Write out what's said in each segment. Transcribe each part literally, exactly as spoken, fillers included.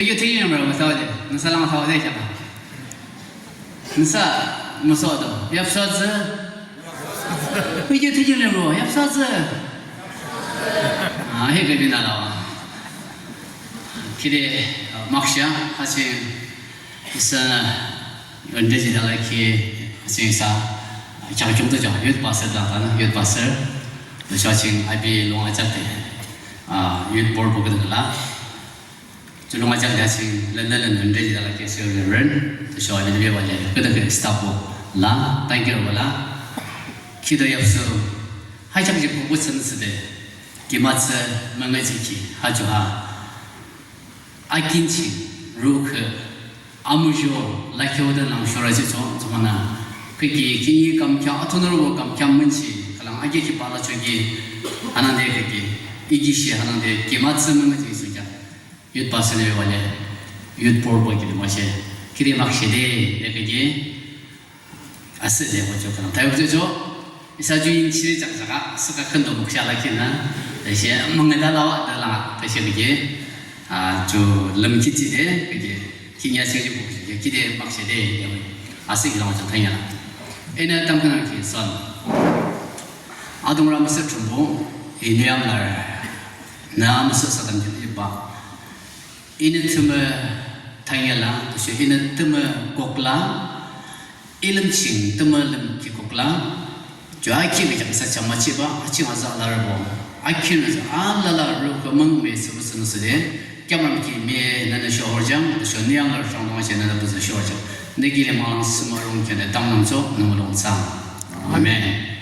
Video thüjing limro mütha de, nüsa lang thade kheakü. Nüsa müsodo, yapsa tsü. Video thüjing limro, yapsa tsü. Ah, he ke binalawa. Khide, ah, makshe, ha ching, isa, yonde jidala ki, ha ching isa, kya kyung to ja, youth pastor la, ta na, youth pastor. Nüsa ching, abi long ajak de. Ah, youth board book de la. Ju long ajak de ha ching, lende lende lende jidala ki, sir Reverend. Nüsa abi de wale, kede ke staff board la, thank you wala. Khide yapsu, ha chak ji book sen side. Ki ma tsü, menge ji ki, ha ju ha. Akin ching, rukhüh, amuzho, lakheoden lang shora jicho, jumana. Kiki, kini kamkya, atunurbo kamkya münchi, khülang agi ki pala choki, hanangde kiki, igi shi hanangde, ki ma tsü menge ji sukya. Youth pastor ne wale, youth board boy ki de ma she, kide makshe de, de kiki. Asüh le ko cho khülang. Tayo cho cho. Isa ju yin chiri chak chak a, asüh ka khündo mukshia la kina. Tashi mangeda lawa da la, tashi bigi. Ah, ju lüm kiti de, bigi. Kinya chiri bukshi, kide makshe de, ya. Asüh ki lang cho thanya la. Ina tam khülang ki son. Adung ram asüh Thrünpuh, ini am lar. Na am asüh sadam ju iba. Ini tümü thanya la, tashi ini tümü kok la. Ilüm ching tümü lüm ki kok la, ju aki bi jak sa chama chiba, aching aza larabo. Aki na za alala ro ko mang me su su su de, kyamam ki me na na shohor jang, sho niang la shong dong che na na bu za shohor jang. Ne ki le malang suma rong ke ne tam nam cho, na ma long sa. Amen.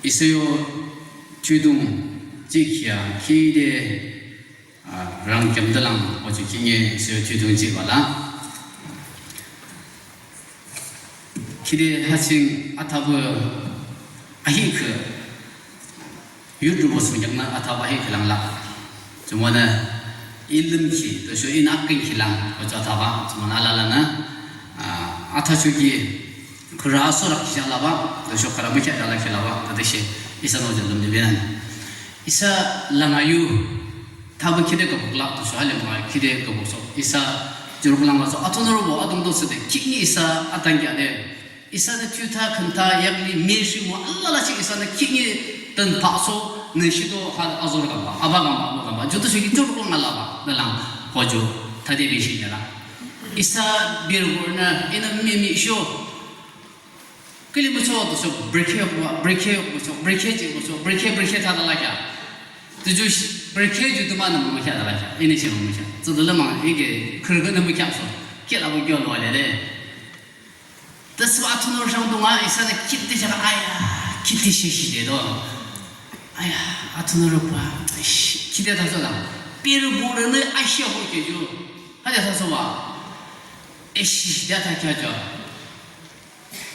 Isayo judung jikia kide Ah, rang kyam dalang, ocho kinye, seo chudung chi bala. Kide haching athabu ahi ke. Yudru bos minyak na athabu ahi ke lang la. Cuma na ilum ki, to sho in akin ki lang, ocho athaba, cuma na ala la na. Ah, athachu ki, kura aso rak ki ala ba, to sho kara mikyak ala ki la ba, to de she, isa no jalum de bian. Isa lang ayu, Thabu khide kabuk la, to sho hale ma khide kabuk so. Isa juruk lang la so. Ato noro bo, atong to sede. Kini isa atang kya de. Isa de tuta kanta yakli meshi mo, alala chi isa de kini tan pa so, ne shi to hal azor gamba, aba gamba, aba gamba. Juto shi juruk lang la ba, na lang, hojo, tade be shi la. Isa bir na, ina mi mi sho. Kili mucho to so brekhe yok wa, brekhe yok mucho, brekhe ji mucho, brekhe, brekhe tha la kya. Tu ju shi, brekhe ju tu ma na mu kya la kya. Ini shi mu kya. So de la ma, ige, kuru na mu kya so. Kila bu gyo lo le le. Tas wa tu no shang tu ma, isa na kiti sha, aya, kiti shi shi de do. Aya, atu no ro pa, shi, kiti ta so la. Pero bu re ne, a shi ho ke ju. Ha de ta so wa. E shi, de ta kya ju.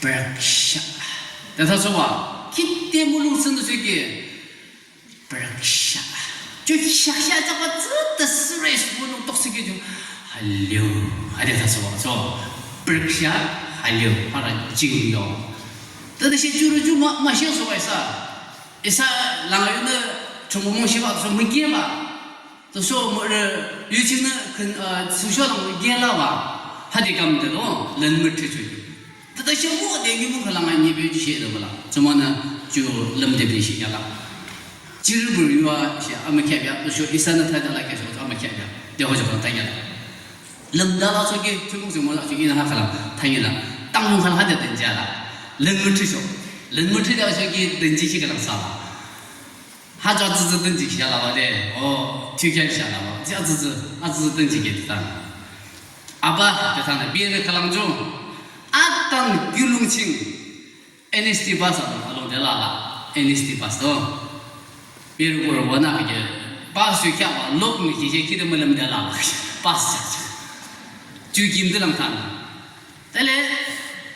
Berksha. Tata soba, kite mulung sendo seke. Berksha. Jo shaksha jaba zeta serious mulung tok seke jo. Halio. Ade ta soba, so. Berksha, halio. Para jingyo. Tata shi juru ju ma, ma shi soba isa. Isa lang yu ne, chungmung shiba, so mungkin ba. Tüsho mo re, yu ching nü, khün, uh, tüsho lang gela ba. Hadi kam de lo, len mü thri chu. Tüta shi mo de ngi mo khalang a ngi be shi de bala. Chuma nü, ju lüm de be shi yala. Jiri bur yu a shi ama kya bya, tüsho isa nü thai da la kya sho ama kya bya. De ho jo khalang thai yala. Lüm da la so ki, tümung se mo la so ki na ha khalang thai yala. Tang mo khalang hadi den jala. Len mü thri sho. Len mü thri da so ki den ji shi khalang sa la. Ha ju atsütsü dünji kya la ba de, o, tü kya kya la ba, ji atsütsü, atsütsü dünji ke tütan. Aba, tütan, bir ne khalang ju, atan gülung ching, N S T bus along, along de la la, N S T bus to. Bir kuru wana ke, bus ju kya ba, lok ni ki ke, ki de malam de la la, bus ja ja. Ju kim de lang tan. Tale,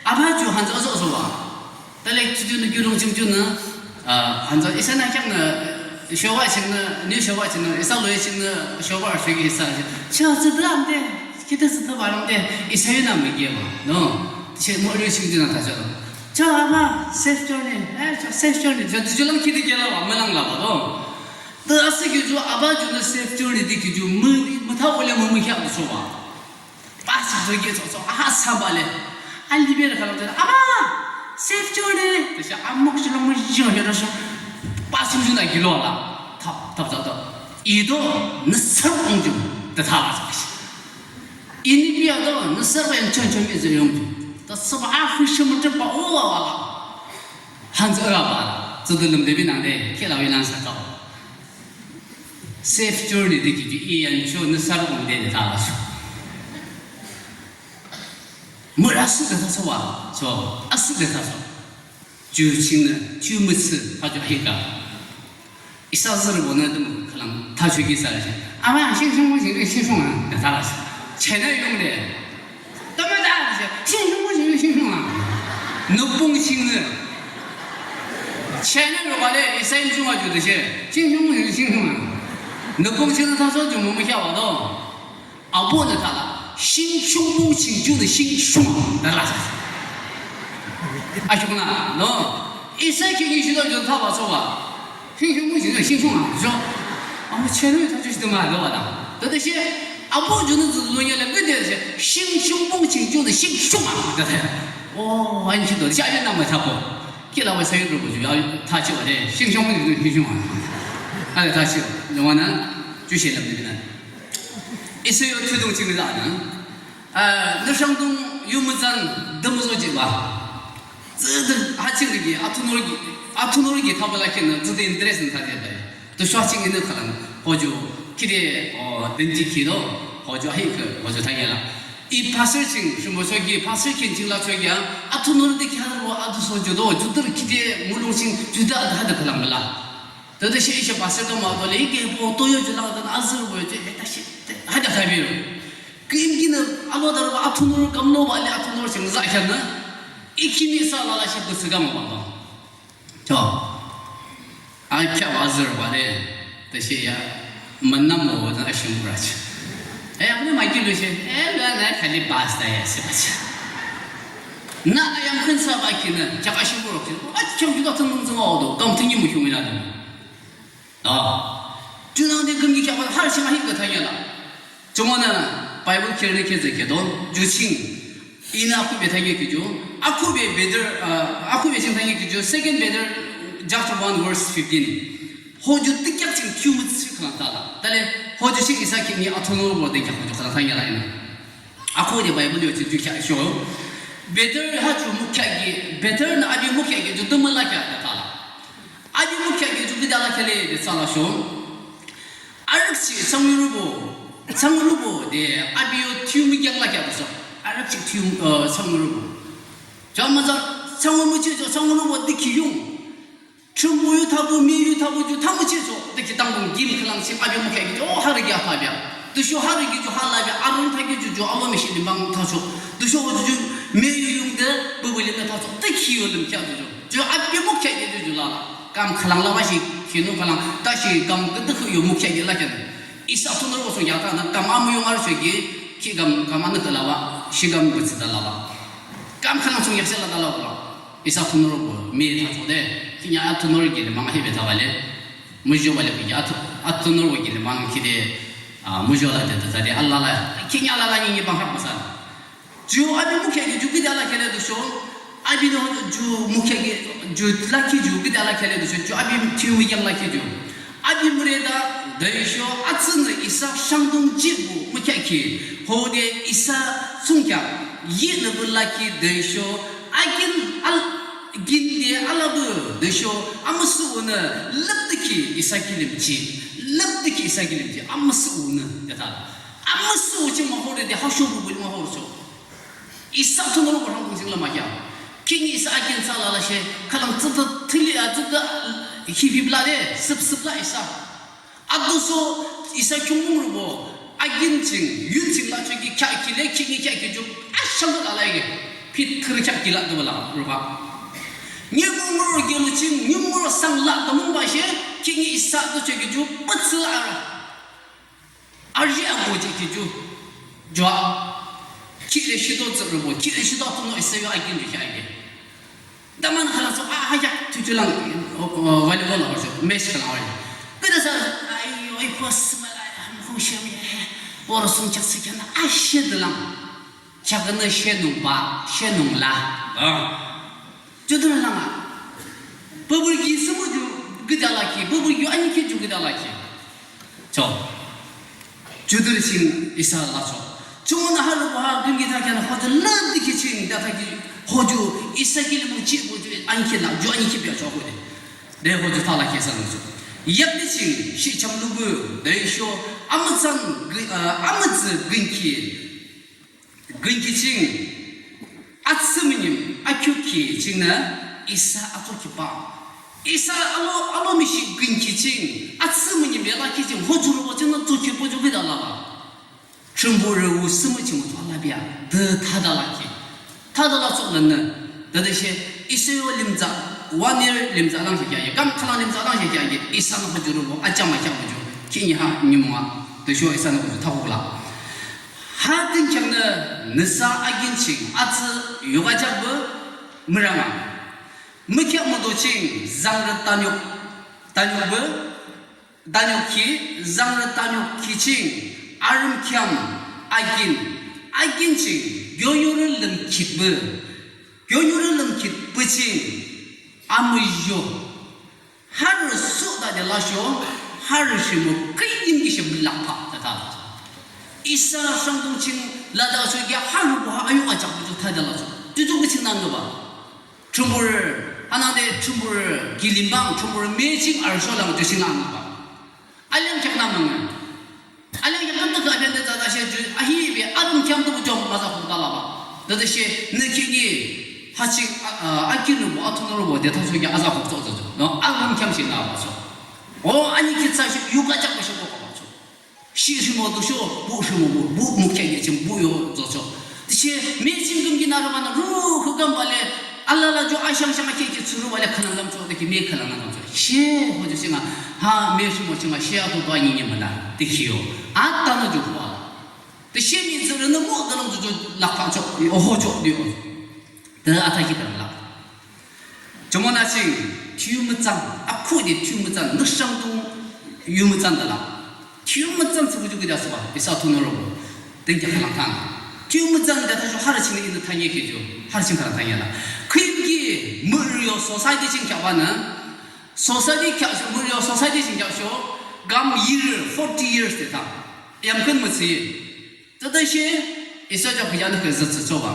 aba ju hanza ozo ozo wa. Tale, ju ju nü, ju long ching ju nü, ah, hanza isa na kyang nü, showa ching nü, ni showa ching nü, isa loye ching nü, showa shigi isa. Cha zi de am de, kita zi de ba ram de, isa yu na me ge wa, no. Che mo loye ching ju na ta cha. Cha aba, safe journey, eh, cha safe journey. Cha ju lang kita ge la wa, me lang la wa, no. Tüshe ki ju aba junü safe journey de ki ju mü, mütha ole mümükheah de choba. Pastor ju ki chocho, aha sambah le. Aliberü khülang ju, "Aba, safe journey." Tüshe amuk ju lang mü ju he de sho. Pastor junü kilo la. Thap, thap, thap, thap. "Ido, nüsa rong ju." De thala ju. "Ini biado, nüsa rong chon chon mi ju yong ju." De saba a hu shi mü ju ba o la la. Hanzi araba, tsüde lümde binangde, kila winang sakao. Safe journey de ki ju iyan cho nüsa rong de de thala cho. Mürü asühde thachowa, cho, asühde thacho. Ju chingnü, ju mütsü, ha ju ahika. Isa zürbonü tümü khülang, thachoki sa shi. Ama, shingshung, shingshung, shingshung a, de thala cho. Chena yongde. Tama da, shi, shingshung, shingshung, shingshung a. Nupung chingnü. Chena yobale, isa imshung a ju de shi. Shingshung, shingshung, shingshung a. Nupung chingnü thacho ju mümükheah wa do. Abonü thala, shingshung mung ching junü shingshung a, de thala. Ashung na, no. Isa ki ni shi do ju thaba choba. Shingshung mung ching junü shingshung a, jo. Ama chena yo thacho shi de ma do wa da. De de shi, abo junü zu lo ye le ge de shi, shingshung mung ching junü shingshung a, de de. O, an shi do, shi a ye na ma tha ko. Kila wa sa yo ro ko ju, ya, thacho de, shingshung mung ching junü shingshung a. Ale thacho, no wa na, ju shi lam de na. Isa yo thudung ching za na. A, nüshangdung yu mütsan dümüzo jiba. Tsüde haching rigi, athunurgi, athunurgi thabala kina, tsüde interest nü thade bai. Tüsho haching inü khülang, hoju, kide, o, dünji kido, hoju ahikü, hoju thayela. I pastor ching, shumbo sogi, pastor kin ching la sogi, a, athunur de kya ro, adu so judo, judur kide, mulung ching, juda, ada, ada khülang bala. Tüde shi ishe pastor ka ma tole, ike po toyo jula dan azur bo je, eta shi, hada khabiro. Kim gina, alo dar ba athunur, kamno ba le athunur, sing za kya na. Iki mi sa lala shi bu sigam ba ba. To. Ai kya ba azur ba le, ta shi ya, manna mo dan ashim brach. Eh, apne maiki lo shi, eh, la na khali bas da ya si bach. Na ayam khin sa ba kina, kya ashim bro kina. Acham juga thun mung zung odo, kam thun yi mu hyung ina dan. A, junangde kümki kheahbah har ching ahihkhüh thangela. Jumonü Bible khürünü khezü khedon, ju ching. Inü akhube thangeki ju. Akhube Peter, a, akhube ching thangeki ju. Second Peter chapter one verse fifteen. Hoju tikyak ching thiyumütsi khülang thala. Tale, hoju ching isa ki ni athunurbo de kheahbah ju khülang thangela inü. Akhuhde Bible yo ching ju kheahsho. Peter ha ju mükheahki, Peternü api mükheahki ju tümü lakheah de thala. Api mükheahki ju küde alakheah le de thalasho. Arükchih thsangyurübo, thsangyurübo de api yo thiyumü kheak lakheah de so. Arükchih thiyum, uh, thsangyurübo. Ju amütsan thsangyumüchihcho thsangyurübo de ki yung. Thrünpuh yu thapü, me yu thapü ju thamüchihcho de ki tangdung gim khülang ching api mükheahki ju, o, harü ki athapia. Tüsho harü ki ju halapia, arung thaki ju ju alo me shi limbang thacho. Tüsho ju ju me yu yungde, bubü limbe thacho. De ki yo limkheah ju ju. Ju api mükheahki ju ju lala. Kam khülang laba shi, khinu khülang, ta shi kam küdükhüh yo mükheahki lakheah. Isa thunurbo song ya ta na, kam amuyung arüchoki, ki kam, kam anükhüh laba, shi kam kütsüda laba. Kam khülang song yaksela da laba. Isa thunurbo, me thacho de, kinya athunur ki limang ahibe thabale. Muzho bale ki athu-, athunurbo ki limang kide, a, muzho la de, de, de, alala, kinya alala ni ni bang hap masan. Ju api mükheahki ju küde alakheah le tüsho, api no ju mükheahki ju lakhi ju küde alakheah le tüsho, ju api thiyumü kheak lakhi ju. Api müreda tüsho, atsünü isa shangdung jihbuh mükheahki, hode isa thsungkheak, yihnüpü lakhi tüsho, akin al-, ginde alabah tüsho, amüsüh unü, lüpdükhi isa kilim jih, lüpdükhi isa kilim jih, amüsüh unü, de tha. Amüsüh u ching mahore de hasho bubul mahore cho. Isa thunurbo rhangdung ching lama kya. King isa akin sa lala she, khülang tsütü thili a tsütü hip hip la de, sip sip la isa. Aduso isa khiungmung rübo, akin ching, yun ching lachoki kheahki le, king kheahki ju, ashang la la ye. Phit khürü kheahki la de bala, rüba. Nyimung rü gelu ching, nyimung rü sang la de mung ba she, king isa de choki ju, pütsü la ara. Arhi ago jihki ju. Jua. Khihni shido tsührübo, khihni shido atunurü isa yo akin ju kheahki. Daman khülang so, a, hayak tuju lang, o, o, volleyball la ju, match khülang la ju. Küde sa, Oi, po sümüla ya, mükhu shemi he. Poro sung chak sü khyana, a, she de lang. Chak ne she nung ba, she nung la. A. Judürü lang a. Bubur gi sümü ju gıda la ki, bubur gi ani ki ju gıda la ki. Cho. Judürü ching isa la cho. Chungnü harü ba ha gümgi ta khyana hoju lündi ki ching da ta ki hoju isa ki limu chi bu ju ani ki la, ju ani ki bia cho hoju. De hoju thala ki sanü cho. Yakni ching shi cham lubu de sho amütsan gü-, a, amütsü günki. Günki ching atsü münim akhiukhi chingnü isa atsokhi ba. Isa alo, alo mishi günki ching atsü münim yala ki ching hoju ro chingnü tsokhi bu ju gıda la ba. Thrünpuh rü u sümü ching u thwala bia. De thadala ki. Thadala tsoknü nü. Dede she isa yo limza, one year limza lang she kya ye. Kam khalang limza lang she kya ye. Isa nü hoju ro, achama kya hoju. Kini ha nimwa. De sho isa nü hoju thakula. Ha tünkyangnü nüsa agin ching atsü yoga jakbü müranga. Mükya müdo ching zangrü tanyok, tanyokbü, tanyokhi, zangrü tanyokhi ching arümkhiam agin, agin ching gyonyurü lümkhitbü, gyonyurü lümkhitbü ching amüyo. Harü sudade lasho, harü shimo kıyimki shi mülakpha tata. Isa shangdung ching lada sho ya harü buha ayo ajak buju thade lasho. Juju kü ching nangba. Thrünpuh rü, anangde thrünpuh rü, kilimbang thrünpuh rü meching arüsholang ju ching nangba. Alem kyak namang. Alem kyak namang ka abian de tata she ju, ahi bi, arümkhiam tu bujo maza khok dala ba. Dede she, nü kini, haching, a, a, akinu bu, atunuru bu, de thaso ya aza khok to to. No, arümkhiam shi na ba so. O, ani kitsa shi, yuka jak ba shi ko ba so. Shi shimo do sho, bu shimo bu, bu mükya ye ching bu yo zo cho. Tishe, meching güm gina rü bana, ru, hü güm bale, alala jo, ashang shang ake ke tsuru bale, khalang güm cho, de ki me khalang güm cho. She, ho jo shinga, ha, me shimo shinga, she ato do ani ni mala, de ki yo. Ata no jo hua. Tishe mi zürü nü mo dalang jo jo lakha cho, oho cho de yo. De ata ki dalang la. Jomona ching, thiyu mütsan, akhuhde thiyu mütsan, nükshang tung yu mütsan dala. Thiyu mütsan tsü buju gida süba, isa tunü robo. Dengkya khalang thang. Thiyu mütsan de tasho harü ching inü thanye kejo, harü ching khalang thanye la. Khuyimki, mürü yo society ching kya banü, society kya sho, mürü yo society ching kya sho, gam yirü, forty years de thang. Yamkhün mütsi. Tütüshe, isa ja khüyanü khe zütsü choba.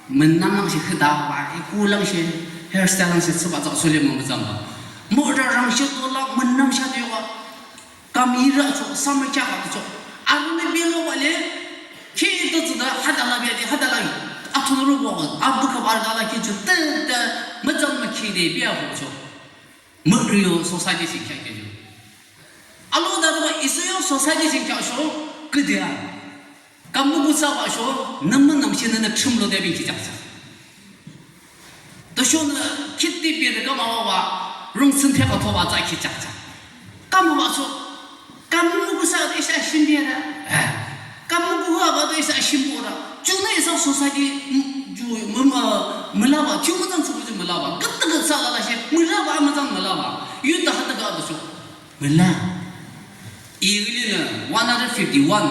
Münam lang she khüda ba, iku lang she, hairstyle lang she tsüba tsa sole mü mütsamba. Mürü rang she tola, münam sha de yoba. Kam ira cho, summer kya ka cho. Army belo bale, ki to tsuda, hadala bia de, hadala. Atunuru bo, abu ka bar dala ki chu, tü, tü, mütsam mü ki de, bia bo cho. Mürü yo society ching kya kya yo. Alo darüba isa yo society ching kya sho, küdea. Kam mükusaba sho, nü münam shi nü nü thrüm lo de bin ki chak chak. To sho nü kiti bir kam awa wa, rung sün phe ka thoba tsa ki chak chak. Kam ba sho, Kam mükusa de isa shim bera. Eh. Kam mükuha ba de isa shim bora. Chunü isa society, mm, ju, mm, ah, mülaba, chunü tang tsübu ju mülaba. Gıt gıt sa la la she, mülaba, ama tang mülaba. Yu ta ha ta ga de so. Müla. Iyili nü one hundred fifty-one.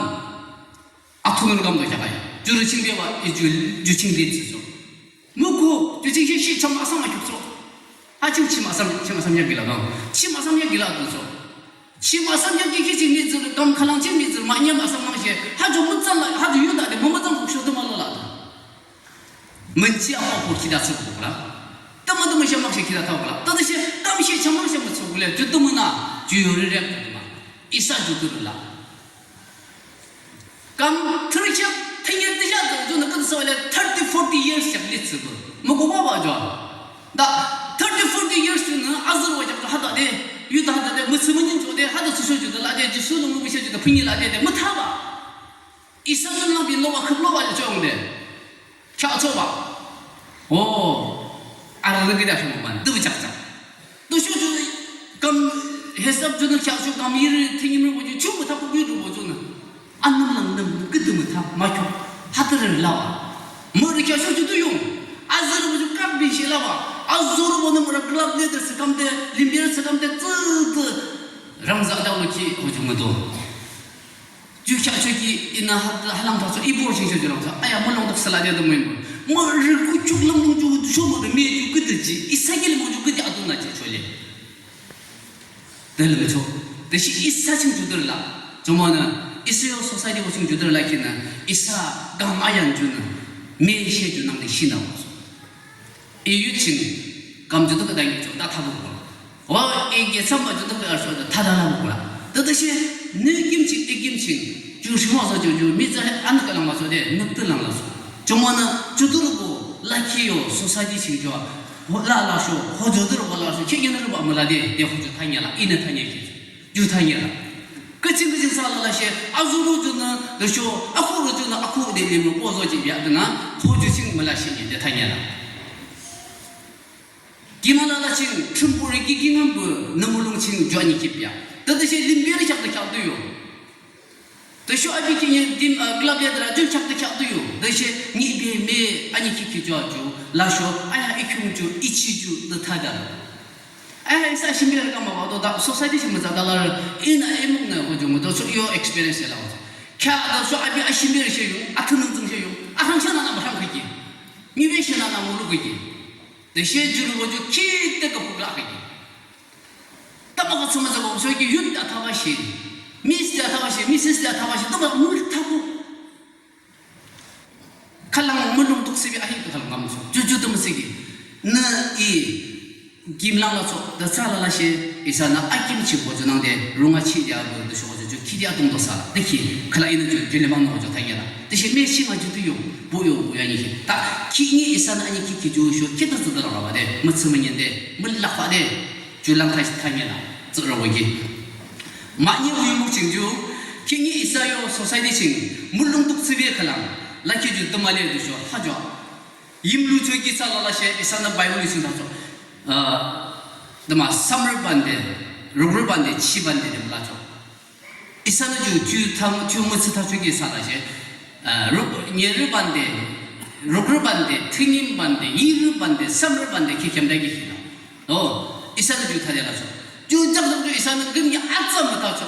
Atunur kam do kya kaya. Juru ching beba, i ju, ju ching de tsü so. Müku, ju ching shi, shi cham asam a kyuk so. Ha ching chim asam, chim asam ya gila do. Chim asam ya gila do so. Chim asam ya ki ki ching mi zir, kam khalang ching mi zir, ma nyam asam mang she. Ha ju mütsan la, ha ju yuda de, mama zang kuk sho de ma lo la do. Münchi a ko ki da tsü kuk la. Tama tama she mak she ki da ta kuk la. Ta da she, kam she cham mang she ma tsü kuk le, ju tu mü na, ju yori rep ma. Isa ju tu la. Kam thirty, ten year tija de, jona kan sa le thirty, forty years chak le tsübü. Mo ko ba ba jo. Da thirty, forty years nü azürwa chak hada de, yuda hada de, mütsü münyin jo de, hada tsü sho jo de la de, Jisu nü mu bisha jo de, pünyi la de de, mütha ba. Isa nü la bi lo ba, khüp lo ba jo de. Kya cho ba. Oh, ara nü gida shimo ban, de bu chak chak. To sho ju kam hesap ju nü kya sho kam yiri thingi mi bo ju chu bu ta bu gui du bo ju nü. Anam lang nü gü du mu ta ma kyo. Hatır la ba. Mo ri kya sho ju du yung. Azür bu ju kap bin shi la ba. Azür bu nü mo ra club leader se kam de, limbier se kam de, zü de. Rang za da lo ki bu ju Mudo. Ju kheahchoki inü ha, ha lang thachoh, i borü ching shoju lang thachoh. Aya, mulong tok sala de de mui mui. Mürü kuchuk lang mung ju sho mung de me ju küde ji. Isa kilim mung ju küde adung na ji chole. Tele me cho. Tüshe isa ching judürü la. Jumonü isa yo society bo ching judürü la kinü. Isa gam ayan junü. Me she ju nangde shinü. I youth ching kam jude küdang cho ta thabu ko. O, i ge tsamba jude kü arso ta thada la ko la. Tütüshe, nü kim ching, i kim ching. Ju shimo so ju ju, mi za an ka lang ma so de, nük tü lang la so. Jumonü, judürü ko, la ki yo, society ching jo. Ho la la so, ho judürü ko la so, ke ke nü ba mü la de, de ho ju thanya la, inü thanya ki. Ju thanya la. Küching küching sa la la she, azürü junü, de sho, akhürü junü, akhürü de lim ro, ko zo ji bia de na, ho ju ching mü la she de thanya la. Kim alala ching, Thrünpuh rü ki kingampü, nü mulong ching ju ani kipya. Tütüshe limberü kheak de kheak de yo. Tüsho api kinye dim, ah, club ya dra ju kheak de kheak de yo. Tüshe nyi be me ani ki ki ju a ju, la sho, aya i kyung ju, i chi ju, de thada. Aya isa shimberü kama ba do da, society ching müza da la, inü emuk nü ho ju mü do, so yo experience la. Kheak de sho api a shimberü she yo, a tünung zung she yo, a hang sha na na ba hang kaki. Nyi be she na na mulu kaki. Tüshe jurü bo ju ki de ka pukla kaki. Tama ka tsuma za ko so ki youth de athaba shi. Miss de athaba shi, missus de athaba shi, tama mul thabu. Khülang mulong tok sibi ahi ka khülang ngam so. Ju ju tama sigi. Nü i gim lang la so, da sa la la she, isa nü akim chi bo ju nangde, runga chi de a bo de sho ju ju ki de atung do sa. De ki, khüla inü ju, ju le mang no ju thanya la. Tüshe me chi ma ju tu yo, bu yo, bu ya ni ki. Ta, ki ni isa nü ani ki ki ju sho, ki ta zu da la ba de, mü tsü mü nyen de, mü la fa de, ju lang thai thanya la, zu ro wo ki. Ma ni wi mu ching ju, ki ni isa yo society ching, mulong tok sibi khülang, la ki ju tama le de sho, ha jo. Yim lu cho ki sa la la she, isa nü Bible ching ta cho. Ah, dama samrü bande, rugrü bande, chi bande de la cho. Isa nü ju, ju thang, ju mü tsü ta cho ki sa la she. Ah, rug, nyerü bande, rugrü bande, thünim bande, yirü bande, samrü bande, ki kem da ki ki la. O, isa nü ju thade la cho. Ju jak jak ju isa nü güm ya atsa mü ta cho.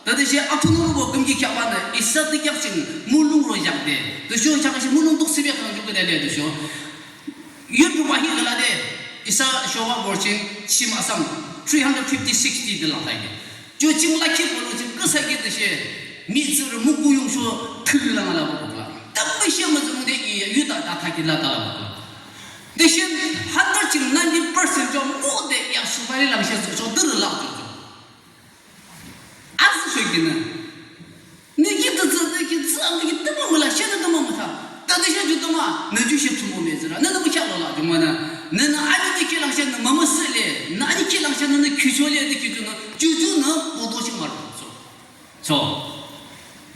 Tütüshe atunuru bo güm ki kya ba nü, isa de kyak ching mulong ro jak de. Tüsho kyak ching mulong tok sibi kya ju küde de tüsho. Yut ju ba hi kala de, isa showa bor ching, chim asam, three hundred fifty, sixty de lang thai de. Ju ching la ki bo lo ching, küsa ki tüshe, mi tsürü muku yung sho, thü lang la bo la. Tütü she mü zung de i, yu da da thaki la da la bo la. Tüshe hundred ching ninety percent cho mu de ya supari lang she cho dürü la cho cho. Azü sho ki nü. Nü ki tütsü, nü ki tsü, nü ki tümü mü la, she nü tümü mü tha. Tütü she ju tümü, nü ju she tümü mü zira. Nü nü mü kya lo la, ju mü nü. Nü nü ani nü ki lang she nü mü mü sü le. Nü ani ki lang she nü nü kyu cho le, nü ki ju nü. Ju ju nü, bu do shi mü la. So. So.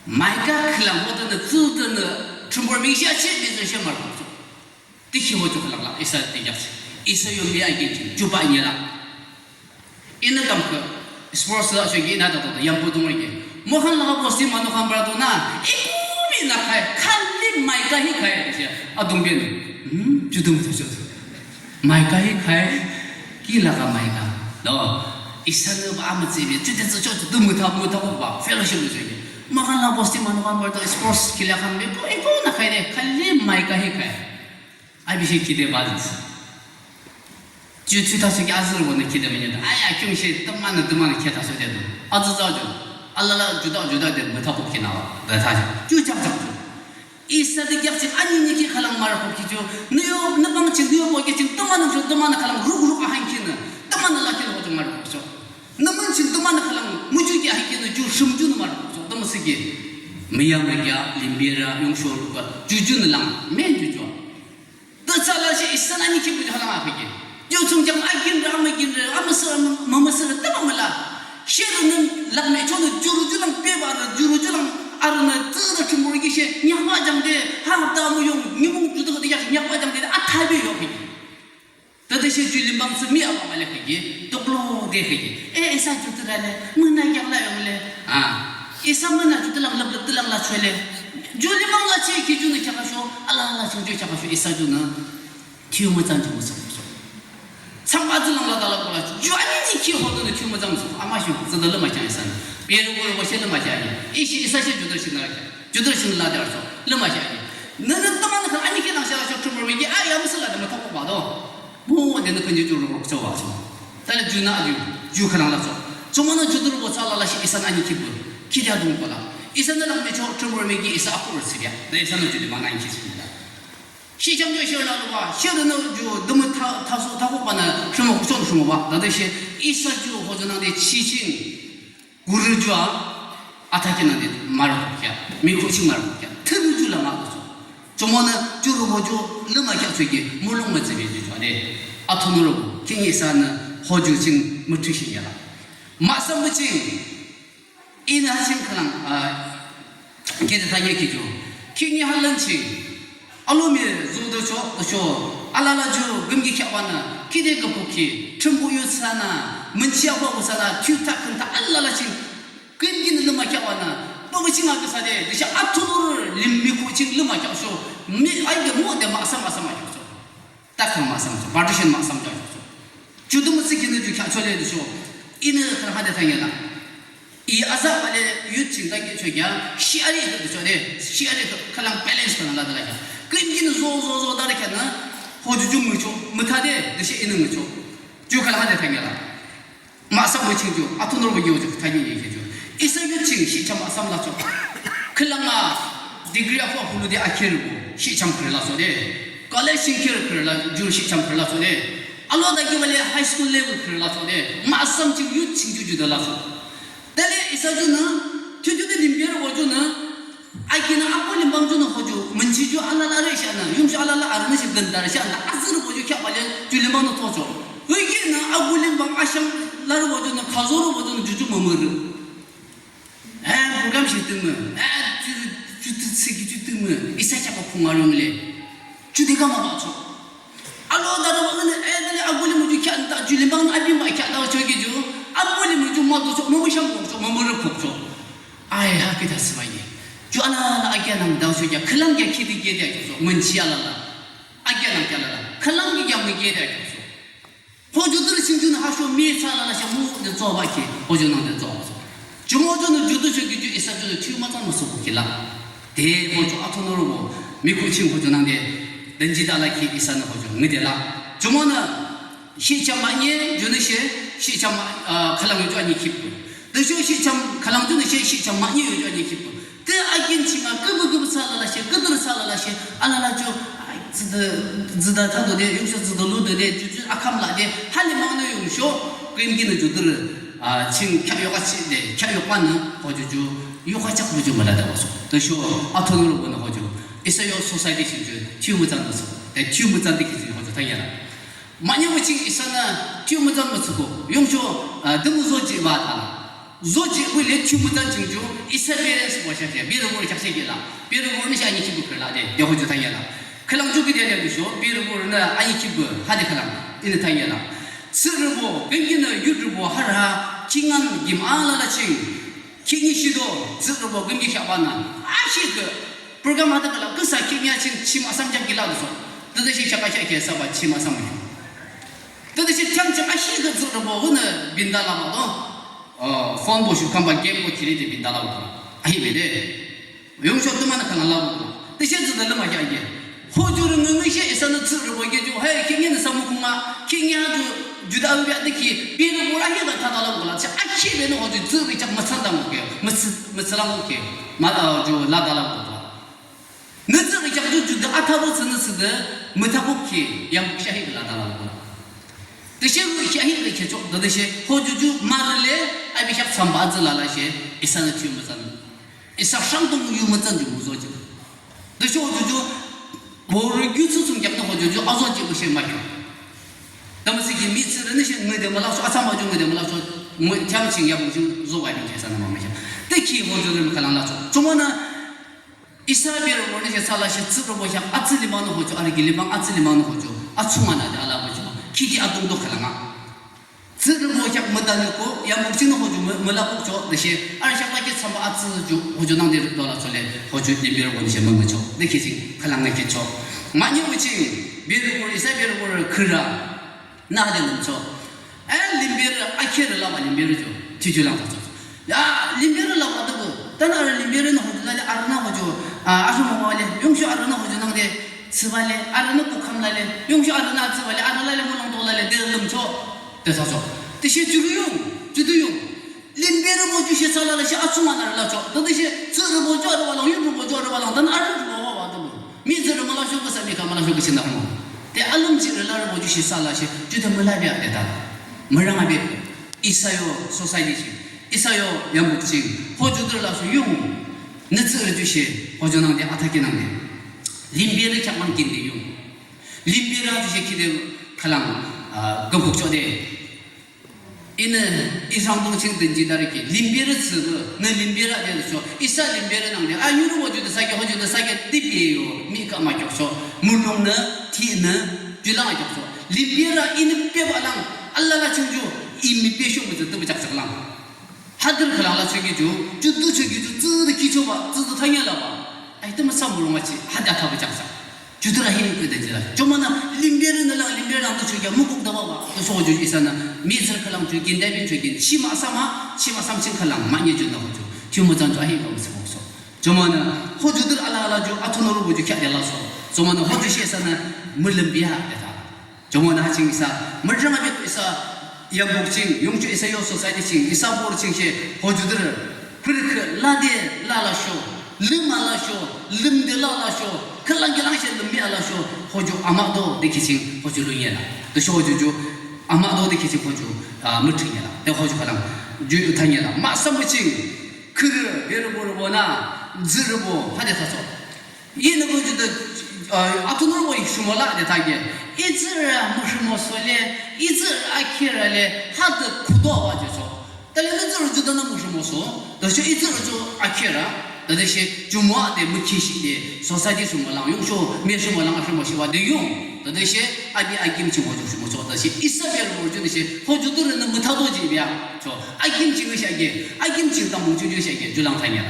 Maika khülang ho tü nü, tsü tü nü, Thrünpuh ming she she, mü zira she mü la. So. Tiki ho ju khülang la, isa tiki yak. Isa yo mi a ki ju, ju ba nye la. Inü kam kü, sports la sho ki inü da do do, yambo dung ki. Mohan la bo si mano kan bra do na, iku mi na khai, khali maika hi khai, she, adung bin. Hmm, ju dung ju ju. Maika hi khai, ki la ka maika. Do, isa nü ba ama tsi bi, ju ju ju ju, ju mü tha, mü tha ko ba, fellowship lu sho ki. Mohan la bo si mano kan bra do, sports ki la kan bi, iku, iku na khai de, khali maika hi khai. Abi shi kide ba zis. Ju tu ta shi ki azürü bo nü kide mü nyi da. Aya, kyung shi tümü nü tümü nü khe ta shi de do. Azü za ju. Alala ju da ju da de mü ta ko ki na wa. Da ta shi. Ju jak jak ju. Isa de jak shi ani ni ki khülang mara ko ki ju. Nü yo, nü bang shi, nü yo bo ki shi, tümü nü ju, tümü nü khülang ruk ruk a han ki nü. Tümü nü la ki nü ho ju mara ko ki ju. Nü mün shi tümü nü khülang mü ju ki a han ki nü ju shum ju nü mara ko ki ju. Tümü shi ki. Mü ya mü ya, limbi ra, yung sho ruk ba. Ju ju nü lang. Men ju ju. Tütsa la shi isa nü ani ki bu ju halang a ki. Ju tsung jang a kin ra, a mü kin ra, a mü sü ra, mü, mü mü sü ra, tümü mü la. Shi ru nü lak me cho nü ju ru ju lang pe ba ra, ju ru ju lang a ru nü tsü ra chum ru ki shi, nyak ba jang de, ha da mü yung, nyi mung ju de de yak, nyak ba jang de, a thai be yo ki. Tütü shi ju lim bang tsü mi a ba ma le ki, tok lo de ki. E, isa ju tü ra le, mü na yak la yong le. A, isa mü na ju tü lang lap lap tü lang la chwe le. Ju lim bang la che ki ju nü kya ka sho, ala ala ching ju kya ka sho, isa ju nü. Thiyu mütsan ju mütsan ju. Tsangba zülang la dala kula ju ani ni ki hodo ni thiyu mütsan ju. Ama shu züda lama kya isan. Berübo rübo she lümakheah ni. Ishi isa she judürü ching la, judürü ching la de arüchoh. Lümakheah ni. Nünü tümünü khülang anikhi nangshang lasho Thrünpuh miki a yamsüla de müthakhukbah do. Mo de nü khün ju ju rübo rüchoh wa cho. Tale junü a ju, ju khülang lachoh. Jumonü judürübo thsü lalashe isanü anikhi bu. Khide adungkola. Isanü lang michoh Thrünpuh miki isa akurü thsübea. De isanü ju de manü anikhi thsübea. Shihcham ju share laluba, share nü ju dümü tha, thaso thakhukbanü rhimo kuchon rhimoba. Tade she isa ju hojunangde chiching. Guru ju a, athakhi nangde marükhukheah, mikhu ching marükhukheah, thürü ju la marükhukheah. Jumonü jurübo ju lümakheah choki mulong mütsübe ju ju ade. Athunurübo, khihni isanü hoju ching müthrishih yala. Mahsambuh ching, inü ha ching khülang, ah, kede thanye ki ju. Khihni ha lün ching. Alomi zode cho, cho, alala ju gümki kheahbanü, kide küpü ki, Thrünpuh yu thsünü, münchi abuh thsünü, thiyuthsü khünthsü alala ching, gümkinü lümakheahbanü, baba ching aküsade, tüshe athunurü lim mikhu ching lümakheahsho, mi, aide mo de mahsam mahsam akheahsho. Takhang mahsam cho, partition mahsam cho akheahsho. Ju dümü thsükhinü ju kheahchole tüsho, inü khülang hade thanyela. I azabale youth ching dangkhichoki a, shi arü khüchoh de, shi arü khülang balance khülang lade lakheah. Gümkinü zo, zo, zo, darü kheanü, hoju ju mücho, müthade, tüshe inü mücho. Ju khülang hade thanyela. Mahsambuh ching ju, athunurübo yo ju, thanye ye ki ju. Isa youth ching, shihcham mahsam lachoh. Khülang a, degree apuh apulu de akhürbo, shihcham khürü lachoh de. College ching khürü khürü la, ju shihcham khürü lachoh de. Alo dagi bale high school level khürü lachoh de. Mahsam ching youth ching ju ju de lachoh. Tale isa junü, ju ju de limberübo junü, akinü abuh limbang junü hoju, münchi ju alala arü shanü, yumsho alala arünü shi gündarü shanü, azürübo ju kheahbale, ju limbang nü tocho. Hükinü abuh limbang ashang larübo junü, khazorübo junü, ju ju mümürü. Eh, program shi tümü, eh, ju, ju tü tsiki ju tümü, isa chaka khungarung le. Ju de kama bacho. Alo darübo nü, eh, dale abuh limü ju kheah nü ta, ju limbang nü abimba kheah dachoki ju, abuh limü ju mütocho, mümüshang kokcho, mümürü kokcho. Ai, ha kita thsübah ye. Ju alala akheanü dachoki, khülang kheak khide kheak de kheakcho, münchi alala. Akheanü kheak alala. Khülang kheak kheak mükheak de kheakcho. Hoju türü ching junü hasho mi thsü lalashe mu de tsobah ki, hoju nang de tsobah. Jumo junü ju tüchoki ju isa junü thiyu mütsan müsükukkhi la. De hoju athunurübo, mikhu ching hoju nangde, dünjide alakhi isanü hoju ngüde la. Jumonü, shihcham mahne junü she, shihcham, ah, khülang yo ju ani khipü. Tüsho shihcham khülang junü she, shihcham mahne yo ju ani khipü. Tü akin ching a küpü küpü thsü lalashe, küdürü thsü lalashe, alala ju, ai, tsüde, tsüde thado de, yungsho tsüde lude de, ju ju akham la de, ha limbang nü yungsho, gümkinü ju türü, ah, ching kheak yok achi de, kheak yokbanü, hoju ju, yok achak bu ju müla de baso. Tüsho, athunurübonü hoju, isa yo society ching ju, thiyu mütsan baso, de thiyu mütsan de ki ching hoju thanyela. Mahne bu ching isanü thiyu mütsan mütsüko. Yungsho, ah, dümü zojihbah thala. Zojihbah le thiyu mütsan ching ju, isa parents bo shashe, berübo rü shashe kila. Berübo rünü she ani khipü khürü la de, de hoju thanyela. Khülang ju ki de le tüsho, berübo rünü ani khipü, hade khülang, inü thanyela. Tsührübo, gümkinü youth rübo harü ha, kingaün kim alala ching. Khihni shido, tsührübo gümki kheahbanü. Ashikhi, program hade kala, küsa khihni a ching chim asam jam kila tüsho. Tüde shi shaka shaka saba chim asam. Tüde shi cham chim ashikhi tsührübo günü binda laba do. Oh, phone bo shu kamba game bo khili de binda laba do. Ahi bede. Yungsho tümünü khülang laba do. Tüshe tsüde lümakheah ye. Hojurü ngüngüshe isanü tsührübo ke ju, hey, khihni nüsa mukhunga, khihni a ju, jude abibe a de ki, berübo rü ahi la thada la bula, tüshe akhibenü hoju tsührü kheak mütsan da muke, mütsü, mütsüla muke, ma, ah, ju lada la bula. Nü tsührü kheak ju, jude athado tsünü tsüde, mütha muke, yam kheak ahi lada la bula. Tüshe rü kheak ahi kheakcho, tüde she, hoju ju marüle, abibe kheak thsamba atsü lalashe, isanü thiyu mütsan. Isa shangdong yu mütsan ju müzojih. Tüsho juju, borü kyu tsü tsung kheaknü ho juju, azojihpü she mahkheah. Tümütüsho ki mihtsürünü she ngüde mülasho, atsamba ju ngüde mülasho, mü thiam ching yapung ching zobah yapung ching sanü mümüshe. Tüki ho ju lim khülang lacho. Jumonü, isa berübo nü she thsülashe tsührübo kheak atsü limbanü ho ju, arü ki limban atsü limbanü ho ju, atsü manade alabah ju, kiki adungto khülang a. Tsührübo kheak mütanü ko, yamuk chingnü ho ju mü, mülakukcho, tüshe, arü kheak lakhi thsamba atsü ju, ho ju nangde rüdo lacho le, ho ju lim berübo nü she mümücho, tüki ching, khülang nü kicho. Mahne uching, berübo, isa berübo khürü, nade lümcho. Eh, lim berü, akherü laba lim berü ju, tiju lang tacho. Ya, limberü la wüdübo. Tana arü limberünü hoju lale, arünü hoju, a, asho mobale, yungsho arünü hoju nangde, thsübale, arünü kukham lale, yungsho arünü thsübale, arü lale, mulong to lale, de lümcho, de thacho. Tüshe jurü yung, judu yung. Limberübo ju she thsülalashe, atsuma narü lacho. Tütüshe, thsürübo ju arübalang, yurübo ju arübalang, tana arü ju wa wüdübo. Mihtsürü mülasho küsa, mikha mülasho küsa nahmo. Te alümchirü larübo ju she thsülashe, jude mülabia de tha. Mürang abi, isa yo society shi. Isa yo yambuk ching, hoju dürü laso yung, nü tsührü ju she, hoju nangde athakhi nangde. Limberü kheakman kinde yung. Limberü ju she khide khülang, a, gümkuk chode. Inü, isang dong ching dünji darü ki, limberü tsührü, nü limberü de cho, isa limberü nangde, a, yurü hoju de sake, hoju de sake, dipi yo, mi ka ma kyok cho, mulong nü, ti nü, ju lang a kyok cho. Limberü inü pe ba lang, alala ching ju, imi pe shung mütsü, tübü chak chak lang. Hadür khülang la chöki ju, judu chöki ju, tsüde kichoba, tsüde thanya laba. Ai, tümü sa murung achi, hada thabu chaksa. Judura hini kede jila. Chomana limberü nü lang, limberü lang tu chöki, mukuk daba ba. Tu so ju isa na, mihtsürü khülang chöki, ndabi chöki, shima sama, shima samsing khülang, manye ju na hoju. Chuma jan ju ahi kong se kong so. Chomana, hoju dur ala ala ju, atunuru bu ju kya de la so. Chomana, hoju shi isa na, mülüm biya de tha. Jomona ha ching isa, mürjang abit isa, yambuk ching, yungchu isa yo society ching, isa bor ching she, hoju dürü, pürkü, lade, la la sho, lüm a la sho, lümde la la sho, khülang kilang she lüm mi a la sho, hoju ama do, de ki ching, hoju lu nye la. De sho hoju ju, ama do, de ki ching hoju, a, mütri nye la. De hoju khülang, ju yu tha nye la. Ma sam bu ching, kürü, berü bo rü bo na, zürü bo, hade tha so. Inü ko ju de, a, atunur wo shumo la de tha ge. Itsürü mürhimo so le, itsürü akhirü le, ha de kudo wa je so. Tale nü tsürü ju de na mürhimo so. Da she itsürü ju akhirü. Da de she ju mo de mükhi shi de. Society shumo lang, yungsho, me shumo lang, shumo shi wa de yung. Da de she abi akim chi wo ju shumo so. Da she isa be wo ju de she, ho ju de nü mütha do ji bia. So, akim chi ngi sha ge. Akim chi tam ju ju sha ge. Ju lang tha nya.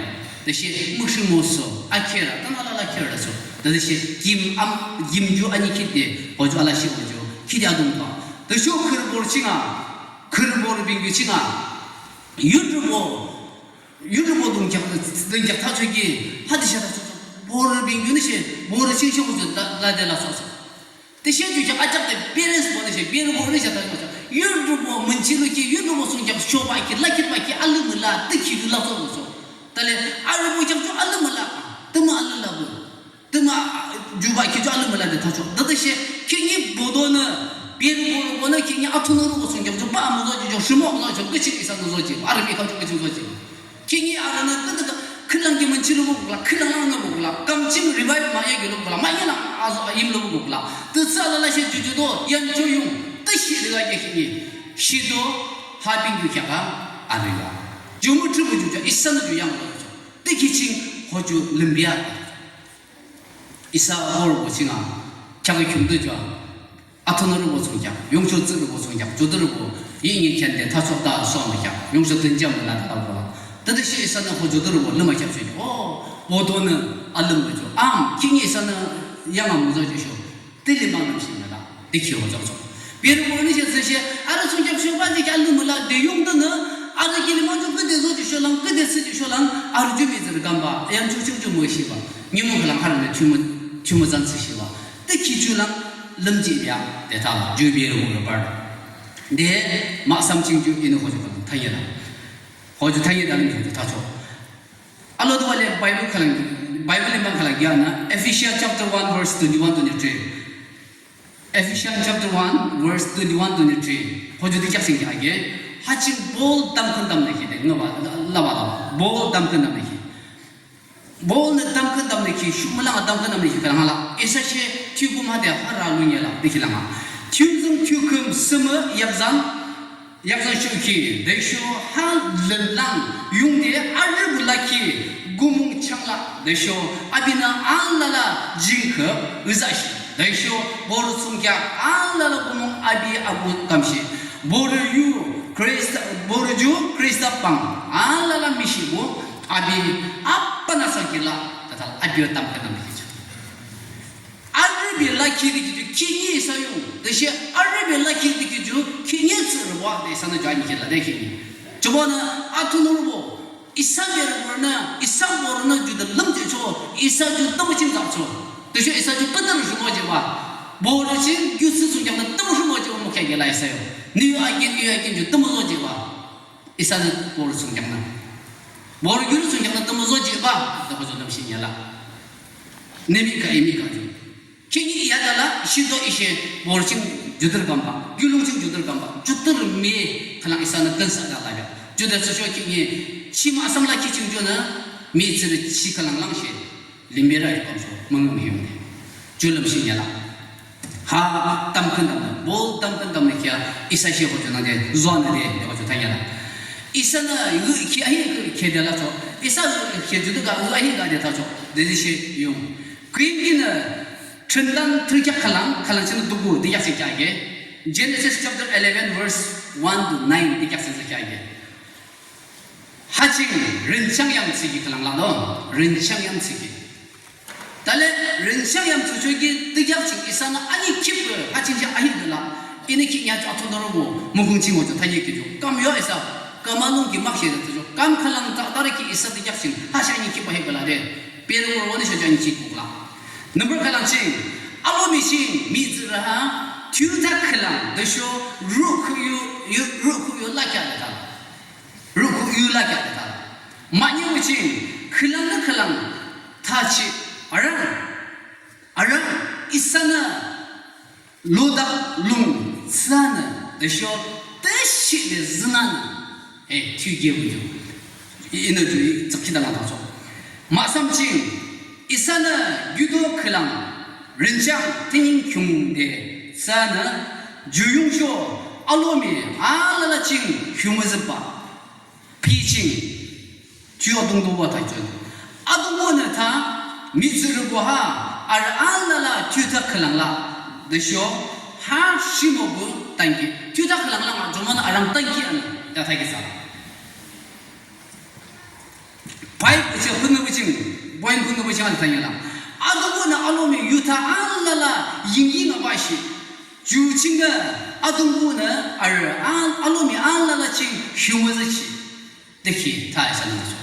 Tüshe mükshimoso, akhira, tana lala khira so. Tüshe kim am, kim ju ani khide, hoju ala shi hoju, khide adung pa. Tüsho khürbor chinga, khürbor bingbi chinga, yudrubo, yudrubo dungkyak, dungkyak thachoki, hadi sha thacho. Bor bingbi ni she, bor ching she hoju, la, la de la so so. Tüshe ju kheak ajak de parents bo ni she, parents bo ni she ta ju. Yudrubo münchi lu ki, yudrubo sung kheak shoba ki, la ki ba ki, alu müla, tü ki lu la so so. Tale, arubo kheak ju alu müla, tüma alu la bu. Tüma, ju ba ki ju alu müla de thacho. Tütüshe, kinyi bodo nü, parents bo ni kinyi atunuru sung kheak ju ba müzo ju, shimo müzo ju, küchi isa müzo ju, army ka ju küchi müzo ju. Kinyi arünü tütüka khülang ki münchi lu bukla, khülang lang lu bukla, kamchim revive maya ki lu bukla, maya lang azo ayim lu bukla. Tütsa lala she juju do, yan cho yung, tüshi riga ke kinyi. Shido, ha bingkyu kheaka, arüga. Ju müthrü bu juju, isa nü ju yang lu ju. Tüki ching, hoju lümbia. Isa hor bu chinga, kheaka kyumdu ju. Atunuru bo sung kheak, yungsho tsürü bo sung kheak, judürü bo, yingi khende, thacho da, so mükheak, yungsho tünjam la da bo. Tütüshe isa nü ho judürü bo, lüma kheak shu, o, bodo nü, alüm bo ju, am, kinyi isa nü, yanga müzo ju shu, tili ma lüm shi nü la, dikhi ho jok so. Bir bo ni she tsü she, arü sung kheak shu ba dikhi alüm la, de yung de nü, arü kili ma ju küde zo ju shu lang, küde sü ju shu lang, arü ju mi zir gamba, yam ju ju ju mü shi ba, nyi mü khülang harü nü, chumü, chumü zan sü shi ba. Tü khichu lang lümji ya, de tha la, ju bi ru ru bar. De, ma sam ching ju inu hoju khülang thanye la. Hoju thanye la lümji hoju thacho. Alo du wale Bible khülang, Bible limang khülang ya na, Ephesians chapter one verse twenty-one, twenty-three. Ephesians chapter one verse twenty-one, twenty-three. Hoju di kyak sing ya ge. Ha ching Paul dam khün dam ne ki de, nga ba, la ba la ba. Paul dam khün dam ne ki. Paul nü dam khün dam ne ki, shu mü lang dam khün dam ne ki, kala nga la. Isa she, tükum ha de, ha ra lu nye la, de ki la nga. Tüzung tükum sümü yakzan, yakzan shu ki, de shu ha lün lang, yung de, arü bu la ki, gumung chang la, de shu, abi nü ang la la, jing ke, uza shi, de shu, boru sung kya, ang la la gumung abi abu kam shi. Boru yu, Krista, boru ju, Krista pang, ang la la mi shi bu, Abi, apa nü sa kila, tata, abi yo tam kena mi kicho. Arü bi la kiri kicho, kinyi isa yung. Tüshe, arü bi la kiri kicho, kinyi tsürü wa, de isa nü jani kila, de kinyi. Jumonü athunurübo, isa berübonü, isa borünü jude lümjihchoh, isa ju tümü ching zakchoh. Tüsho isa ju pütürü rhimojihbah. Borü ching yutsi thsungkheaknü tümü rhimojihbah mükheahkhi la isa yo. Nü yo akin, i yo akin ju tümü zojihbah. Isanü borü thsungkheaknü. Borü yutsi thsungkheaknü tümü zojihbah. Tüsho ju lümshinya la. Nü mihkhah, i mihkhah ju. Khihni i yadala, shido ishe, borü ching jude kambah, kiulong ching jude kambah, jude mihkhah lang isanü künsahde labah. Jude thsüsho khihni, shima asam la khi ching junü, mihtsürü shi khülang langshe, limberü yu kamsho, müngühmühi yungde. Ju lümshinya la. Ha, tamkhüntamnü, bol tamkhüntamnü kia, isa she ho junangde, zonü de, de ho ju thanya la. Isanü, yu ki ahi ki de lachoh, isa ki jude ka, yu ahi ka de thachoh, de she yung. Küyimkinü, Thrüntan thürükheak khülang, khülang chingnü duku, dükheak ching kheahke. Genesis chapter eleven verse one to nine dükheak ching kheahke. Ha ching rünchang yam thsüki khülang la do, rünchang yam thsüki. Tale rünchang yam thsüchoki dükheak ching isanü ani khip, ha ching kheak ahi de la. Inü khihni athunurübo, mukung ching wo ju thanye ki ju. Kam yo isa, kam alungki makshe de ju. Kam khülang ta, tare ki isa dükheak ching, ha shi ani khip ahi de la de. Pere wo wani sho ju ani khip kukla. Number khülang ching, alomi ching, mihtsürü ha, thiyutha khülang, tüsho, rukhüh yu, yu, rukhüh yu lakheah de tha. Rukhüh yu lakheah de tha. Mahne ching, khülang nü khülang, thachi, arang, arang, isanü, lodak lung thsünü, tüsho, tüshide zünanü, e, thiyuke buyu. I, inü ju, i, tsakhi dalang thachoh. Mahsam ching, isanü, yudo khülang, rünchang, thingying khiungde, thsünü, ju yungsho, alomi, alala ching, khiungmüzübah. Pi ching, thiyu adungto ba tha chon. Adungto nü tha, mihtsürübo ha, arü alala thiyutha khülang la. Tüsho, ha shimobu tanki. Thiyutha khülang la nga, jumonü arang tanki anü, ya thakhi sa. Five, iche khunü buching, point khunü buching anü tanya la. Adungto nü alomi yutha alala yingying abashi. Ju ching nü, adungto nü, arü, al-, alomi alala ching, khiungmüzüchi. Tüki, tha isanü so.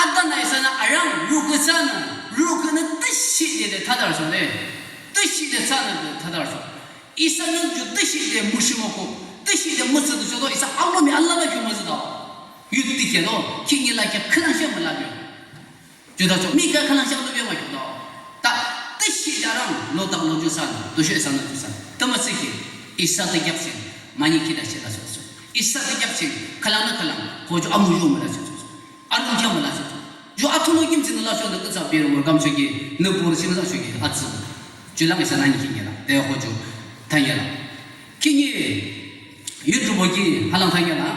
Adanü isanü arang, rukhüh thsünü, rukhüh nü tüshide de thadar so de. Tüshide thsünü de thadar so. Isanü ju tüshide müshimoko, tüshide mütsüdu so do, isa alomi alala khiungmüzü do. Yut tiki do, khihni lakheah khülangshe müla do. Ju thachoh, mihkhah khülangshe alubea ma kyo do. Ta, tüshide arang, lodak lo ju thsünü, tüsho isanü ju thsünü. Tümütsü ki, isa dükheak ching, mani kida chila so so. Isa dükheak ching, khülang nü khülang, ko ju amuzho müla so so. Arung kya müla so so. Ju athunü kim ching la so nü kütsa pere wo kamchoki, nü borü ching la choki, atsü. Ju lang isanü ani kinge la, de ko ju, thanya la. Khihni, yut rubo ki, halang thanya la.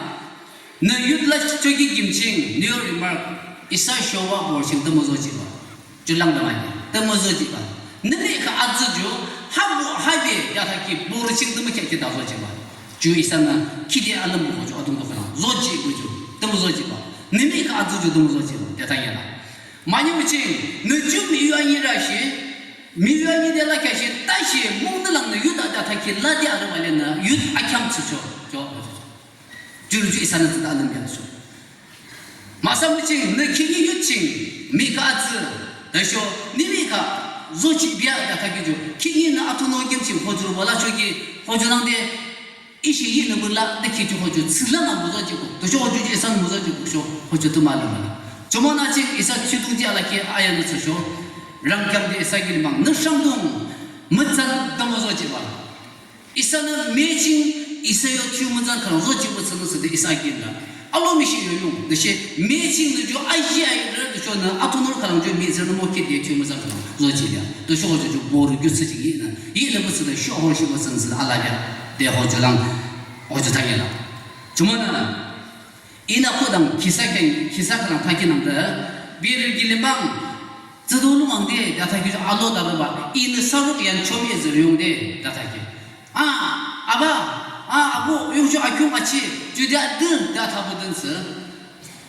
Nü yut la choki kim ching, nü yo remark, isa showa borü ching tümü zojihbah. Ju lang damai, tümü zojihbah. Nü mihkhah atsü ju, ha bu, ha be, ya thaki borü ching tümü kheahkhi da zojihbah. Ju isanü, khide alümbo ko ju adungto khülang, zojihbah ju, tümü zojihbah. Nü mihkhah atsü ju tümü zojihbah, ya thanya la. Mahne ching, nü ju miyu anyi rashi, miyu anyi de lakheashi, tashi, mung nü lang nü yut ada thaki, lade arübah le nü, yut akheam thsücho, jo. Jurü ju isanü thsüde alüm yaso. Mahsam ching, nü khihni yut ching, mihkhah atsü, tüsho, nü mihkhah, zojihbah ya thaki ju, khihni nü athunü kim ching, ho ju bala choki, ho ju nangde, ishi yinü bula, de ki ju ho ju, thsüla nü müzojih ko, tüsho ho ju ju isanü müzojih ko, sho, ho ju tümü alüm la. Jumonü ching, isa chidung ji alaki, ayanü thsüsho, rangkheam de isa kilim bang, nü sangdung, mütsan, tümü zojihbah. Isanü me ching, isa yo thiyu mütsan khülang zojihbah thsünü thsüde isa kinü. Alomi shi yo yung, tüshe me ching nü ju aji ayi rü tüsho nü athunurü khülang ju mihtsürünü mokhi de thiyu mütsan khülang zojihbah. Tüsho ho ju ju borü kyu thsü ching yinü. Yinü bü thsüde sho ho shi bü thsünü thsüde alabah. De ho ju lang, ho ju thangela. Jumonü, inü kudang khisa khen, khisa khülang thakhi nangde, bir gilimbang, tsüdo lumang de, de thakhi ju alo darübah, inü saruk yan chomi zürü yung de, de thakhi. A, aba, a, abu, yungsho akyung achi, ju de dün, de thabü dün thsü.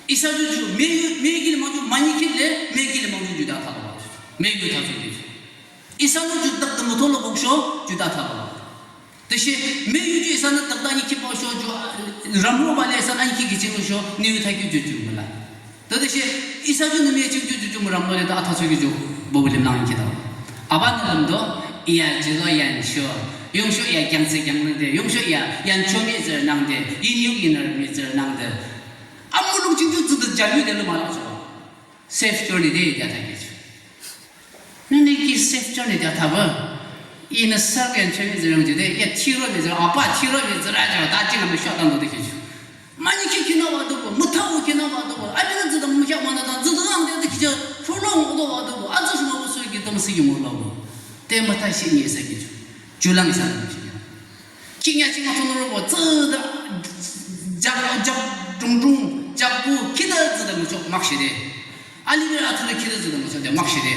Isa ju ju, me, me gilimbang ju, mani kile, me gilimbang ju, ju de thabü. Me ju thabü de. Isanü ju dak de mütolo buksho, ju de thabü. Tüshe me yu ju isanü takta anikhitbah sho ju, ramrobah le isanü anikhit ki ching sho, nü yu thakhi ju ju müla. Tütüshe isa ju nü me ching ju ju ju müramlo le ta athachoki ju, bo bilim lang ki ta. Abanü lümdo, iya jilo yan sho, yungsho iya kyangse kyangnangde, yungsho iya yan cho mihtsürü nangde, yinyuk yinrü mihtsürü nangde. Amulung ching ju ju de jayu de lümala cho. Safe journey de ya thakhi ju. Nünü ki safe journey de athaba. Inü sir yan cho mihtsürü nangde, ya thiro mihtsürü, apa thiro mihtsürü ajo, ta ching amü sho tando de ki ju. Mani ki kina wa dobo, mütha wu kina wa dobo, abinü züdang mükya mana dang, züdang ang de ki ju, furlong dobo dobo, azu shima bu su ki dong si ki mo lo. Te mütha shi ni sa ki ju. Ju lang sa ki ju. Kinya ching athonü robo, züda, jak, jak, dung, dung, jak bu, kida züda müchok makshe de. Alibe athonü kida züda müchok de, makshe de.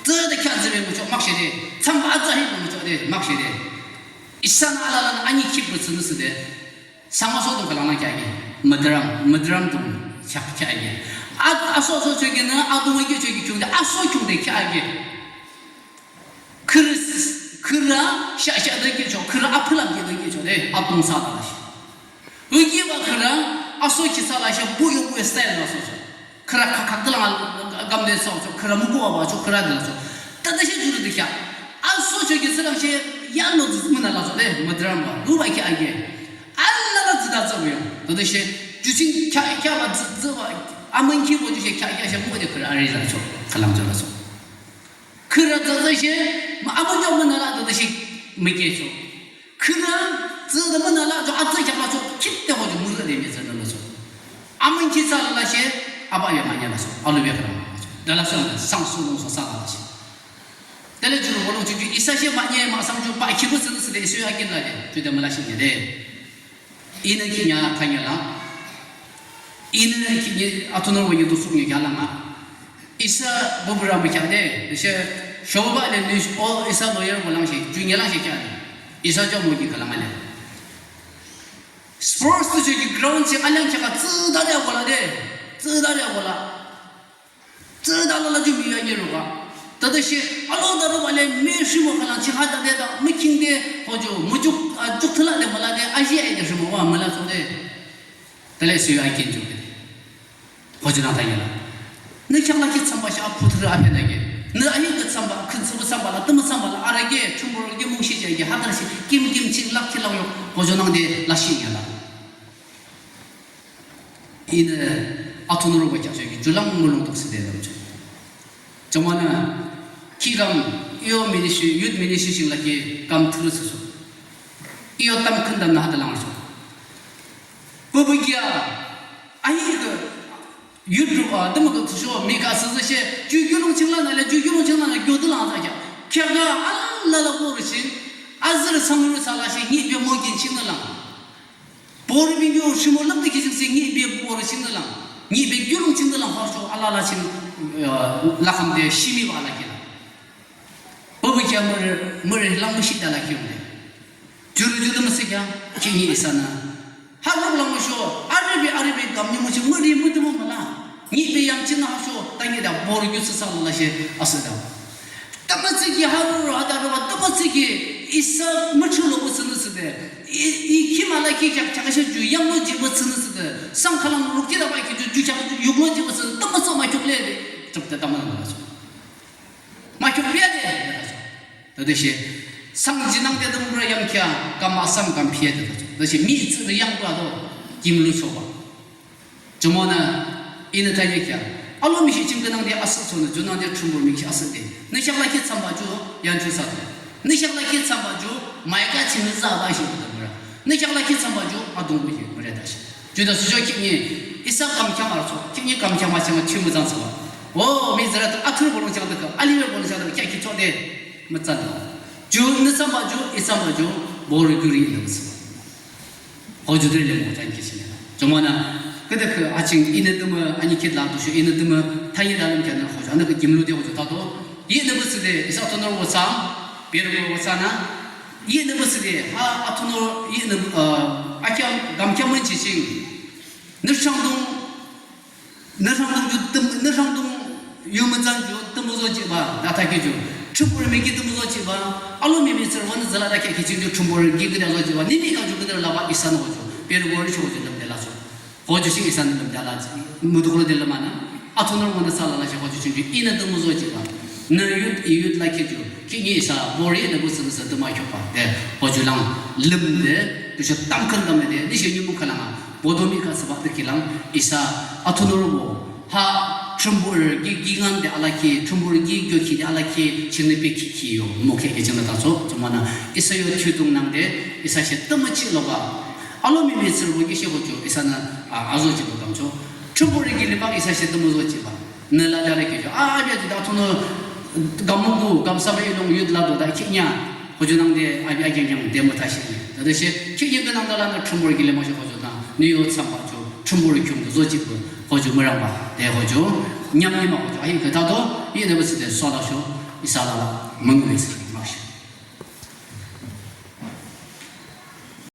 Züda kya zübe müchok makshe de. Tsamba aza hi müchok de, makshe de. Isanü alalanü anikhit mütsünü sü de. Sangma so dung kalang lang kya ge. Müdüram, müdüram dung kya, kya ge. A, aso so chöki nü, adung ge chöki kyung de, aso kyung de kya ge. Khürü, khürü shasha de kicho, khürü apülap ki de kicho de, apung sa la shi. Ugi ba khürü, aso ki sa la shi, bu yo bu style la so cho. Khürü kha kha de la gam de so cho, khürü mu bu ba cho, khürü de la so. Ta de shi juru de kya. Aso cho ki sa la shi, ya lo zu mü na la so de, müdüram ba. Bu ba kya ge. Ala la zu da zu yo. Ta de shi, ju ching kya, kya ba zu, zu ba. Amün ki bo ju shi kya, kya shi mu de khürü ari la so. Kalam cho la so. Khürü tsütsü shi, ma abu jo münala tsütsü shi, müke cho. Khürü tsütsü münala jo atsü kyak la cho, kit te ho jo mürü de mi tsü nala cho. Amün ki tsü la shi, aba ya manya la cho, alu ya kara manya la cho. Dala so, sang so lo so sa la shi. Dala juru bolo ju ju, isa shi manya ma sang ju pa ki bu tsü tsü de, isu ya kin la de, ju de müla shi de. Inü kinya thanya la. Inü kinya atunor wa yudu suk nya la nga. Isa bubura mükya de. Ishe shoba le nü o isa lawyer bolang shi. Ju nya lang shi kya de. Isa jo mo ki kalang le. Sports tu ju ki ground shi alang kya ka tsü da de bola de. Tsü da de bola. Tsüda lala ju miya nyi ruka. Tada shi, alo da ruba le, me shimo khalang ching ha da de da, me king de, ho ju, mu juk, a, juk thala de mala de, a ji ai de shimo wa mala so de. Tale su yu ai kin ju de. Ho ju na ta yala. Ne kyak la ki tsamba shi a putra a phe na ge. Ne a yi de tsamba, kun tsubu tsamba la, tuma tsamba la, ara ge, chumbo ge, mung shi je ge, ha da shi, kim kim ching lak ki la yo, ho ju nang de, la shi yala. Inü atunü roba kya cheki, julang mulung tok side lam cheki. Chamana, ki kam, iyo ministry, youth ministry ching laki kam thuru susu. Iyo tam khanda na hadalang so. Bubu kya, ahi ke, youth roba, dama ke tuso, mi ka sasa she, ju yulung ching la na le, ju yulung ching la na, gyo de lang sa kya. Kya ka, ala la ko ru ching, azir samru sala she, ni be mo gin ching la. Bor bingyo shimo lap de kijing si ngi be bor ching de lang. Ngi be gyulung ching de lang ha sho alala ching, eh, lakam de shimi ba la kila. Bobo kya mur, mur lang mu shi da la kiyong de. Juru juru mu si kya, ki ngi isa na. Ha lang lang mu sho, ari be, ari be gam ni mu chi muri mu de mu mala. Ngi be yang ching ha sho, ta ngi da bor gyu sa sa la she, asa da. Tamatsiki haruru hadarüba, tamatsiki isa müchülo bu sünüsüde. I, i kim alaki kyak chakasha ju yanglo jiba sünüsüde. Sangkhalang rukki daba ki ju, ju kyak yuklo jiba sünü, tamatsa makyuk le de. Tupte taman la so. Makyuk le de. Tade she. Sang jinang de dum bra yang kya, kam asam kam pia de. Tade she mi tsü yang bra do. Kim lu choba. Jumonü, inü tanye kya. Alo mishi ching künangde asüh sonü, junangde Thrünpuh miki asüh de. Nü kyak lakhi thsamba ju, yanchü sa de. Nü kyak lakhi thsamba ju, maika chingnü za ba shi de mura. Nü kyak lakhi thsamba ju, adung bu ye, mura da shi. Juda sujo kini, isa kam khyang arso, kini kam khyang ma chang chim zang sa ba. O, mi zara tu athur bolong chang de ka, aliwe bolong chang de ka, kya ki chode, mütsan da. Ju, nü thsamba ju, i thsamba ju, bor guri inü sa. Hoju de le mo jan ki sine. Jomana, kede ke aching inü tümü ani kit la tu shu inü tümü thayi da lüm kya na hoju. Anü ke gimlu de hoju ta do. Yi nü bu si de, isa tonor wo sa, bir wo sa na. Yi nü bu si de, ha atonor yi nü, uh, akya gam kya mün chi ching. Nü shang dung, nü shang dung ju tüm, nü shang dung yu mü zan ju tüm zo ji ba, da ta ki ju. Thrünpuh mihtsürü ki tümü zojihbah, alomi mihtsürü wünü zala da kheakhi ching ju Thrünpuh ki küde zojihbah, nü miki ju küde labah isanü hoju, püpürü hoju lümde lachoh. Hoju ching isanü lümde la, mutuklode lümanü. Athunurü wünü sala lashe hoju ching ju inü tümü zojihbah. Nü youth, i youth lakhi ju, khihni isa borü nü bu sünüsü tümü kheahbah de, hoju lang lümde, tüsho tamkhüntamnüde, nüshe nimung khülangah, boto miki thsübah de kilang, isa athunurübo, ha, Thrünpuh ki kingaünde alakhi, Thrünpuh ki kheakhide alakhi, chingnü bekhi yo, mokheah ki chingnü thachoh, jumonü, isa yo thiyudung nangde, isa she tümü ching labah. Alomi mihtsürübo ki she hoju, isanü, a, azojihbah kamchoh. Thrünpuh ki libah isa she tümü zojihbah. Nü la dare ki ju, a, api aji de athunü, kamung ku, kamsam elung youth lado da khihni a, hoju nangde, api aji yang de mütha she. Tüde she, khihni künangde lanü Thrünpuh ki lima she hoju nü, nü yo thsambah ju, Thrünpuh khiungde zojihbah, hoju mürangbah, de hoju, nyamnima hoju, ahi kütado, inü bu thsüde solasho, isa lala, müngu mese.